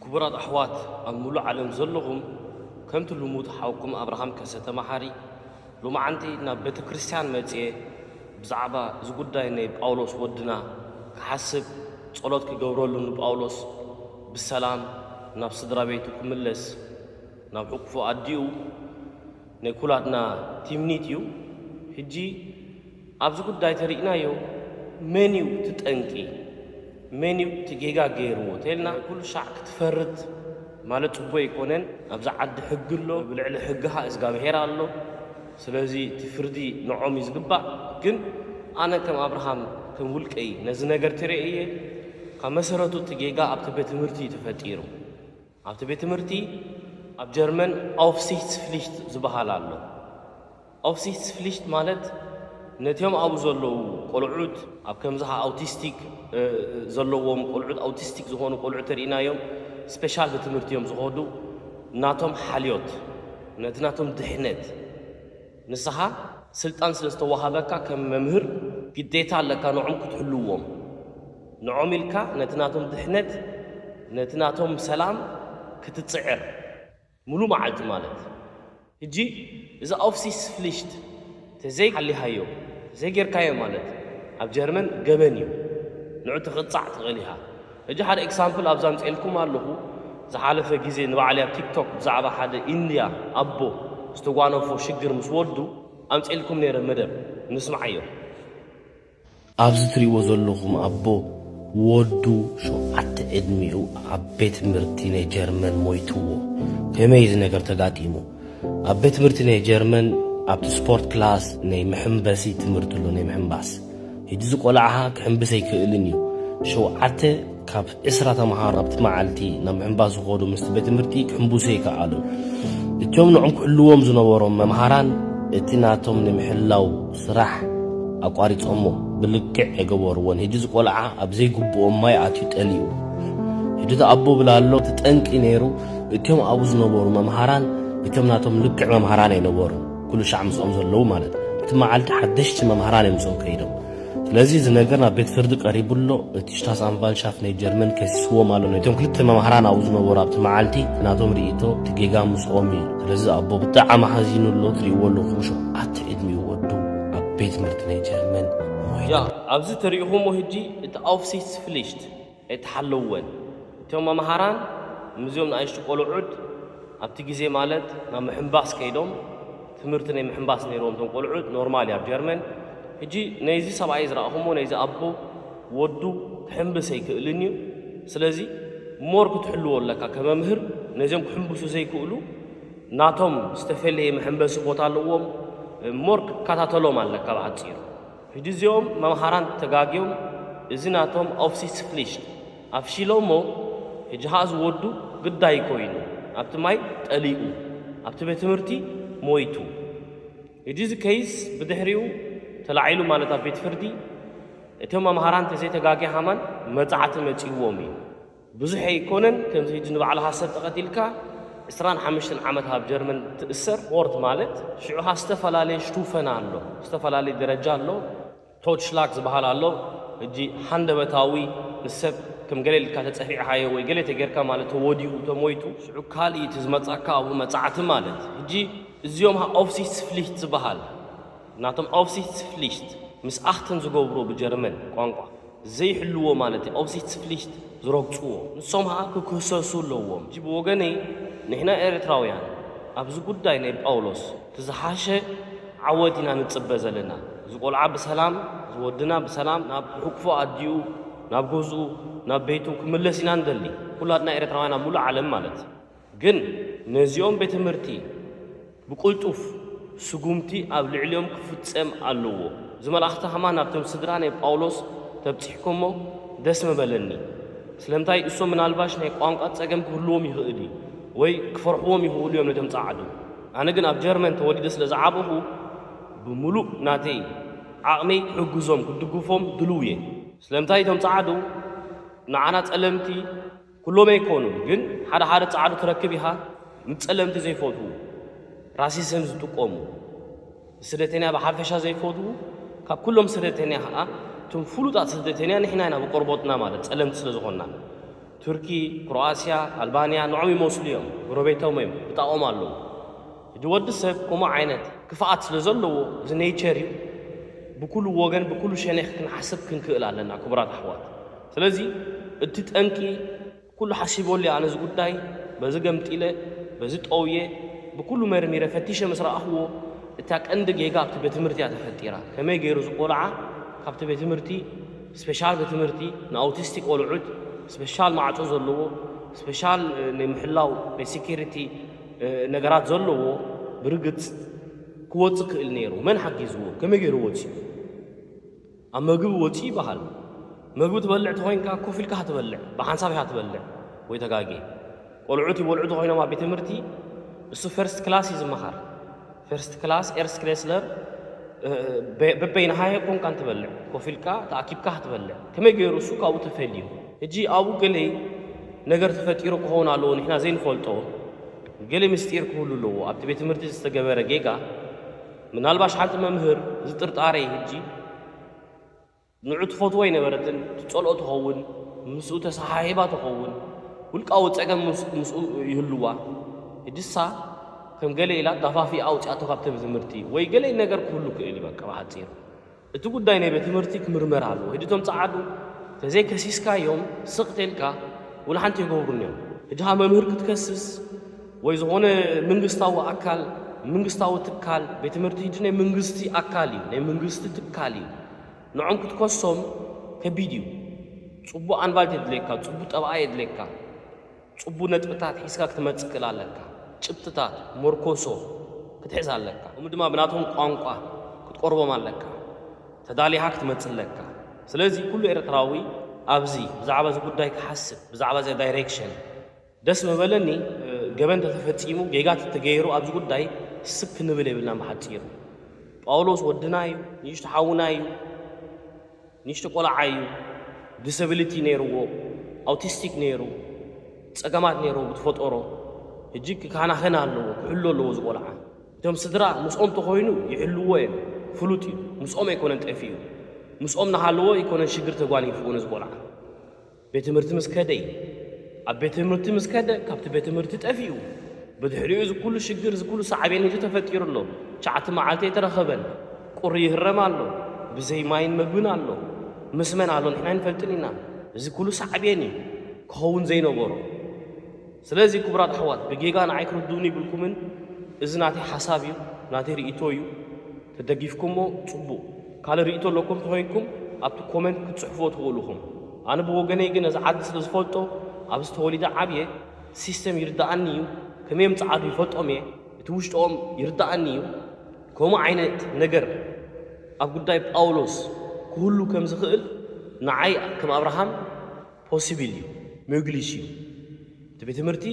ክቡራት ኣሕዋት ኣብ ሙሉእ ዓለም ዘለኹም፣ ከምቲ ልሙድ ሓውኩም ኣብርሃም ከሰተ መሓሪ ሎማዓንቲ ናብ ቤተ ክርስቲያን መጽየ ብዛዕባ እዚ ጉዳይ ናይ ጳውሎስ ወድና ክሓስብ፣ ጸሎት ክገብረሉ፣ ንጳውሎስ ብሰላም ናብ ስድራ ቤቱ ክምለስ፣ ናብ ሕቁፎ ኣዲኡ ናይ ኩላትና ትምኒት እዩ። ሕጂ ኣብዚ ጉዳይ ተሪእናዮ፣ መን እዩ እቲ ጠንቂ? መን እዩ እቲ ጌጋ ገይርዎ? ተልና ኩሉ ሻዕ ክትፈርድ ማለት ጽቡቅ ኣይኮነን። ኣብዚ ዓዲ ሕጊ ኣሎ፣ ብልዕሊ ሕጊ ኸኣ እዝጋብሄር ኣሎ። ስለዚ እቲ ፍርዲ ንዖም እዩ ዝግባእ። ግን ኣነ ከም ኣብርሃም፣ ከም ውልቀይ ነዚ ነገር ተረእየ፣ ካብ መሰረቱ እቲ ጌጋ ኣብቲ ቤት ትምህርቲ እዩ ተፈጢሩ። ኣብቲ ቤት ትምህርቲ ኣብ ጀርመን ኣውፍሲችስፍሊሽት ዝበሃል ኣሎ። ኣውፍሲችስፍሊሽት ማለት ነቲኦም ኣብኡ ዘለዉ ቆልዑት፣ ኣብ ከምዚ ኸኣ ኣውቲስቲክ፣ እ፣ ዘለዎም ቆልዑት፣ ኣውቲስቲክ ዝኾኑ ቆልዑት ተሪእናዮም፣ ስፔሻል ቤት ትምህርቲ እዮም ዝኸዱ፣ ናቶም ሓልዮት፣ ነቲ ናቶም ድሕነት፣ ንስኻ ስልጣን ስለ ዝተዋሃበካ ከም መምህር ግዴታ ኣለካ ንዖም ክትሕልዎም። ንዖም ኢልካ ነቲ ናቶም ድሕነት፣ ነቲ ናቶም ሰላም ክትጽዕር። ሙሉ መዓልቲ ማለት። ሕጂ እዚ ኣውፍሲችስፍሊሽት ተዘይሓሊኻዮ፣ ተዘይጌርካዮ ማለት ኣብ ጀርመን ገበን እዩ። ንዑ ትቕጻዕ ትኽእል ኢኻ። ሕጂ ሓደ ኤግዛምፕል ኣብዛ ኣምጽኤልኩም ኣለኹ። ዝሓለፈ ግዜ ንባዕለይ ኣብ ቲክቶክ ብዛዕባ ሓደ ኢንድያ ኣቦ ዝተጓነፎ ሽግር ምስ ወዱ ኣምጽኤልኩም ነይረ መደብ። ንስምዓዮ። ኣብዚ ትሪእዎ ዘለኹም ኣቦ ወዱ ሸውዓተ ዕድሚኡ ኣብ ቤት ትምህርቲ ናይ ጀርመን ሞይትዎ። ከመይ እዚ ነገር ተጋጢሙ? ኣብ ቤት ትምህርቲ ናይ ጀርመን ኣብቲ ስፖርት ክላስ ናይ መሐንበሲ ትምህርቲ ኣሎ፣ ናይ ምሕንባስ። ሕጂ እዚ ቆልዓ ክሕንብስ ኣይክእልን እዩ። ሸውዓተ ካብ ዕስራ ተምሃሮ ኣብቲ መዓልቲ ናብ ምሕንባስ ዝኸዱ ምስቲ ቤት ትምህርቲ ክሕንብሱ ኣይከኣሉን። እቶም ንዖም ክሕልዎም ዝነበሮም መምሃራን እቲ ናቶም ንምሕላው ስራሕ ኣቋሪጾሞ ብልክዕ ኣይገበርዎን። ሕጂ እዚ ቆልዓ ኣብ ዘይግብኦም ማይ ኣትዩ ጠሊኡ። ሕጂ እቲ ኣቦ ብላሎ እቲ ጠንቂ ነይሩ እቶም ኣብኡ ዝነበሩ መምሃራን እቶም ናቶም ልክዕ መምሃራን ኣይነበሩን። ኩሉ ሻዕ ምስኦም ዘለዉ ማለት። እቲ መዓልቲ ሓደሽቲ መምሃራን እዮም ምስኦም ከይዶም። ስለዚ እዚ ነገር ናብ ቤት ፍርዲ ቀሪቡ ኣሎ። እቲ ሽታትስኣንቫልትሻፍት ናይ ጀርመን ከሲስዎም ኣሎ። ነቶም ክልተ መምሃራን ኣብኡ ዝነበሩ ኣብቲ መዓልቲ ናቶም ርእይቶ እቲ ጌጋ ምስኦም እዩ። ስለዚ ኣቦ ብጣዕሚ ሓዚኑ ኣሎ። ትርእይዎ ኣለኹም ሸውዓተ ዕድሚኡ ወዱ ኣብ ቤት ትምህርቲ ናይ ጀርመን ሞይቱ። ያ፣ ኣብዚ ተሪእኹሞ ሕጂ እቲ ኣውፍሲችስፍሊሽት ኣይተሓለወን። እቶም መምሃራን ምስዚኦም ንኣሽቱ ቆልዑት ኣብቲ ግዜ ማለት ናብ ምሕንባስ ከይዶም ትምህርቲ ናይ ምሕንባስ ነይርዎም እቶም ቆልዑት ኖርማል እዩ ኣብ ጀርመን። ሕጂ ነይዚ ሰብኣይ ዝረኣኹሞ ነይዚ ኣቦ ወዱ ክሕንብስ ኣይክእልን እዩ። ስለዚ ሞር ክትሕልዎ ኣለካ ከመምህር ነዚኦም ክሕንብሱ ዘይክእሉ ናቶም ዝተፈለየ መሐንበሲ ቦታ ኣለዎም። ሞር ክከታተሎም ኣለካ ብሓጺሩ። ሕጂ እዚኦም መምሃራን ተጋግዮም እዚ ናቶም ኣውፍሲችስፍሊሽት ኣፍሺሎሞ። ሕጂ ኸኣ ዝወዱ ግዳይ ኮይኑ ኣብቲ ማይ ጠሊኡ ኣብቲ ቤት ትምህርቲ ሞይቱ። ሕጂ እዚ ከይስ ብድሕሪኡ ተላዒሉ ማለት ኣብ ቤት ፍርዲ እቶም መምሃራን ተዘይተጋግየ ሃማን መጻዕቲ መጺእዎም እዩ። ብዙሕ ኣይኮነን። ከምዚ ሕጂ ንባዕልኻ ሰብ ተቐቲልካ ዕስራን ሓሙሽተን ዓመት ኣብ ጀርመን ትእሰር። ሞርት ማለት ሽዑ ኸኣ ዝተፈላለየ ሽቱፈና ኣሎ፣ ዝተፈላለየ ደረጃ ኣሎ። ቶትሽላግ ዝበሃል ኣሎ። ሕጂ ሃንደበታዊ ንሰብ ከም ገለ ኢልካ ተጸፊዕኻዮ ወይ ገለ ተጌርካ ማለት ተወዲኡ ተሞይቱ ሽዑ ካልእ እቲ ዝመጻካ ኣብኡ መጻዕቲ ማለት። ሕጂ እዚኦም ኣውፍሲችስፍሊሽት ዝበሃል ናቶም ኣውፍሲችስፍሊሽት ምስ ኣኽተን ዝገብሮ ብጀርመን ቋንቋ ዘይሕልዎ ማለት እዩ። ኣውፍሲችስፍሊሽት ዝረግጽዎ ንሶም ኸኣ ክክሰሱ ኣለዎም። ሕጂ ብወገነይ ንሕና ኤርትራውያን ኣብዚ ጉዳይ ናይ ጳውሎስ እቲ ዝሓሸ ዓወት ኢና ንጽበ ዘለና። እዚ ቆልዓ ብሰላም፣ እዚ ወድና ብሰላም ናብ ሕቁፎ ኣዲኡ፣ ናብ ገዝኡ፣ ናብ ቤቱ ክምለስ ኢና ንደሊ። ኩላትና ኤርትራውያን ኣብ ሙሉእ ዓለም ማለት። ግን ነዚኦም ቤት ትምህርቲ ብቅልጡፍ ስጉምቲ ኣብ ልዕሊኦም ክፍጸም ኣለዎ። እዚ መልኣኽቲ ከማን ናብቶም ስድራ ናይ ጳውሎስ ተብጺሕኩሞ ደስ ምበለኒ። ስለምንታይ እሶም ምናልባሽ ናይ ቋንቋ ጸገም ክህልዎም ይኽእል እዩ ወይ ክፈርሕዎም ይኽእሉ እዮም ነቶም ጸዓዱ። ኣነ ግን ኣብ ጀርመን ተወሊደ ስለ ዝዓበኹ ብምሉእ ናተይ ዓቕመይ ክሕግዞም ክድግፎም ድልው እየ። ስለምንታይ እቶም ጸዓዱ ንዓና ጸለምቲ ኩሎም ኣይኮኑን፣ ግን ሓደ ሓደ ጸዓዱ ትረክብ ኢኻ፣ ንጸለምቲ ዘይፈትዉ፣ ራሲዝም ዝጥቀሙ፣ ስደተኛ ብሓፈሻ ዘይፈትዉ፣ ካብ ኩሎም ስደተኛ ኸኣ እቶም ፍሉጣት ስደተኛ ንሕና ኢና ብቆርቦትና ማለት ጸለምቲ ስለ ዝኾንና። ቱርኪ፣ ክሮኣስያ፣ ኣልባንያ ንዖም ይመስሉ እዮም፣ ጎረቤቶም እዮም፣ ብጣቖም ኣለዉ። ሕጂ ወዲ ሰብ ከምኡ ዓይነት ክፍኣት ስለ ዘለዎ፣ እዚ ኔቸር እዩ። ብኩሉ ወገን ብኩሉ ሸነኽ ክንሓስብ ክንክእል ኣለና ክቡራት ኣሕዋት። ስለዚ እቲ ጠንቂ ኩሉ ሓሲበሉ እየ ኣነ እዚ ጉዳይ፣ በዚ ገምጢለ፣ በዚ ጠውየ፣ ብኩሉ መርሚረ ፈቲሸ ምስ ረኣኽዎ፣ እታ ቀንዲ ጌጋ ኣብቲ ቤት ትምህርቲ እያ ተፈጢራ። ከመይ ገይሩ እዚ ቆልዓ ካብቲ ቤት ትምህርቲ፣ ስፔሻል ቤት ትምህርቲ ንኣውቲስቲክ ቆልዑት፣ ስፔሻል ማዕጾ ዘለዎ፣ ስፔሻል ናይ ምሕላው ናይ ሴኪሪቲ ነገራት ዘለዎ ብርግጽ ክወጽእ ክእል ነይሩ። መን ሓጊዝዎ? ከመይ ገይሩ ወጺኡ? ኣብ መግቢ ወጺኡ ይበሃል። መግቢ ትበልዕ ተኾይንካ ኮፍ ኢልካ ትበልዕ፣ ብሓንሳብ ኢኻ ትበልዕ ወይ ተጋጌ። ቆልዑት ይበልዑ ተኾይኖም ኣብ ቤት ትምህርቲ እሱ ፈርስት ክላስ እዩ ዝመሃር። ፈርስት ክላስ ኤርስት ክሌስለር በበይንኻ ኮንካ ትበልዕ፣ ኮፍ ኢልካ ተኣኪብካ ትበልዕ። ከመይ ገይሩ እሱ ካብኡ ተፈልዩ? ሕጂ ኣብኡ ገለ ነገር ተፈጢሩ ክኸውን ኣለዎ፣ ንሕና ዘይንፈልጦ ገለ ምስጢር ክህሉ ኣለዎ። ኣብቲ ቤት ትምህርቲ ዝተገበረ ጌጋ ምናልባሽ ሓንቲ መምህር ዝጥርጣረ ሕጂ ንዑ ትፈትዎ ኣይነበረትን፣ ትጸልኦ ትኸውን፣ ምስኡ ተሰሓሒባ ትኸውን፣ ውልቃዊ ጸገም ምስ-፣ ምስኡ ይህልዋ። ሕጂ እሳ ከም ገለ ኢላ ዳፋፊኣ ኣውጺኣቶ ካብቲ ቤት ትምህርቲ ወይ ገለ ነገር ክህሉ ክእል እዩ። በቃ ብሓጺር እቲ ጉዳይ ናይ ቤት ትምህርቲ ክምርመር ኣለዎ። ሕጂ እቶም ጸዓዱ ተዘይከሲስካዮም ስቕ ተልካ ውላ ሓንቲ ይገብሩን እዮም። ሕጂ ሃ መምህር ክትከስስ ወይ ዝኾነ መንግስታዊ ኣካል፣ መንግስታዊ ትካል፣ ቤት ትምህርቲ ሕጂ ናይ መንግስቲ ኣካል እዩ፣ ናይ መንግስቲ ትካል እዩ። ንዖም ክትከሶም ከቢድ እዩ። ጽቡቕ ኣንቫልት የድልየካ፣ ጽቡቕ ጠብኣ የድልየካ። ጽቡቕ ነጥብታት ሒዝካ ክትመጽእ ክእል ኣለካ። ጭብጥታት፣ ሞርኮሶ ክትሕዝ ኣለካ። ከምኡ ድማ ብናቶም ቋንቋ ክትቆርቦም ኣለካ። ተዳሊኻ ክትመጽእ ኣለካ። ስለዚ ኩሉ ኤርትራዊ ኣብዚ ብዛዕባ እዚ ጉዳይ ክሓስብ፣ ብዛዕባ እዚ ዳይሬክሽን ደስ ምበለኒ። ገበን ተተፈጺሙ፣ ጌጋ ተተገይሩ ኣብዚ ጉዳይ ስክ ክንብል የብልናን ብሓጺሩ። ጳውሎስ ወድና እዩ፣ ንእሽቶ ሓውና እዩ። ንእሽቶ ቆልዓ እዩ፣ ዲሰቢሊቲ ነይርዎ፣ ኣውቲስቲክ ነይሩ፣ ጸገማት ነይርዎ ብዝፈጠሮ። ሕጂ ክከናኸን ኣለዎ፣ ክሕሎ ኣለዎ እዚ ቆልዓ። እቶም ስድራ ምስኦም ተኾይኑ ይሕልዎ እዮም፣ ፍሉጥ እዩ። ምስኦም ኣይኮነን ጠፊኡ፣ ምስኦም እናሃለዎ ኣይኮነን ሽግር ተጓኒፍዎ ነዚ ቆልዓ። ቤት ትምህርቲ ምስ ከደ እዩ። ኣብ ቤት ትምህርቲ ምስ ከደ ካብቲ ቤት ትምህርቲ ጠፊኡ። ብድሕሪኡ እዚ ኩሉ ሽግር፣ እዚ ኩሉ ሳዕቤን ሕጂ ተፈጢሩ ኣሎ። ትሽዓተ መዓልቲ ኣይተረኸበን። ቁሪ ይህረም ኣሎ። ብዘይ ማይን መግብን ኣሎ። ምስ መን ኣሎ ንሕና ኣይንፈልጥን ኢና። እዚ ኩሉ ሳዕቤን እዩ ክኸውን ዘይነበሮ። ስለዚ ክቡራት ኣሕዋት፣ ብጌጋ ንዓይ ክርድኡኒ ይብልኩምን፣ እዚ ናተይ ሓሳብ እዩ፣ ናተይ ርእይቶ እዩ። ተደጊፍኩሞ ጽቡቕ። ካልእ ርእይቶ ኣለኩም ተኾይንኩም ኣብቲ ኮመንት ክትጽሕፍዎ ትኽእሉ ኢኹም። ኣነ ብወገነይ ግን ነዚ ዓዲ ስለ ዝፈልጦ፣ ኣብዚ ተወሊደ ዓብየ፣ ሲስተም ይርድኣኒ እዩ፣ ከመይ እዮም ጸዓዱ ይፈልጦም እየ፣ እቲ ውሽጦም ይርድኣኒ እዩ። ከምኡ ዓይነት ነገር ኣብ ጉዳይ ጳውሎስ ክህሉ ከም ዝኽእል ንዓይ ከም ኣብርሃም ፖሲብል እዩ፣ ሞግሊሽ እዩ። እቲ ቤት ትምህርቲ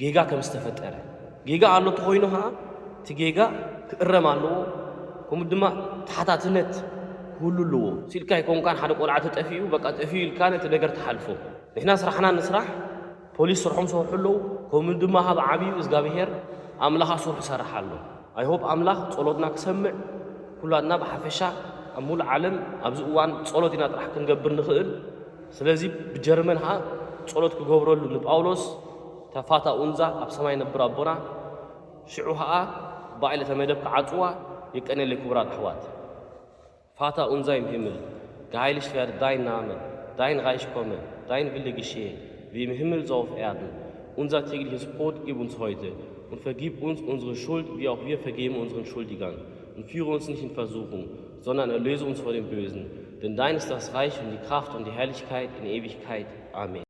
ጌጋ ከም ዝተፈጠረ፣ ጌጋ ኣሎ ተኾይኑ ኸዓ እቲ ጌጋ ክእረም ኣለዎ። ከምኡ ድማ ተሓታትነት ክህሉ ኣለዎ። ስኢልካ ኣይኮንካን ሓደ ቆልዓ ተጠፊኡ በቃ ጠፊኡ ኢልካ ነቲ ነገር ትሓልፎ። ንሕና ስራሕና ንስራሕ፣ ፖሊስ ስርሖም ዝሰርሑ ኣለዉ። ከምኡ ድማ ካብ ዓብዩ እግዚኣብሄር ኣምላኻ ስርሑ ይሰርሕ ኣሎ። ኣይ ሆፕ ኣምላኽ ጸሎትና ክሰምዕ፣ ኩላትና ብሓፈሻ ኣብ ሙሉእ ዓለም ኣብዚ እዋን ጸሎት ኢና ጥራሕ ክንገብር ንኽእል። ስለዚ ብጀርመን ኸዓ ጸሎት ክገብረሉ ንጳውሎስ፣ እታ ፋታ ኡንዛ ኣብ ሰማይ ነብር ኣቦና፣ ሽዑ ኸዓ ባዕለ እታ መደብ ክዓጽዋ። የቀንየለይ ክቡራት ኣሕዋት። Vater unser im Himmel, geheiligt werde dein Name, dein Reich komme, dein Wille geschehe, wie im Himmel so auf Erden. Unser tägliches Brot gib uns heute und vergib uns unsere Schuld, wie auch wir vergeben unseren Schuldigern. Und führe uns nicht in Versuchung, sondern erlöse uns vor dem Bösen. Denn dein ist das Reich und die Kraft und die Herrlichkeit in Ewigkeit. Amen.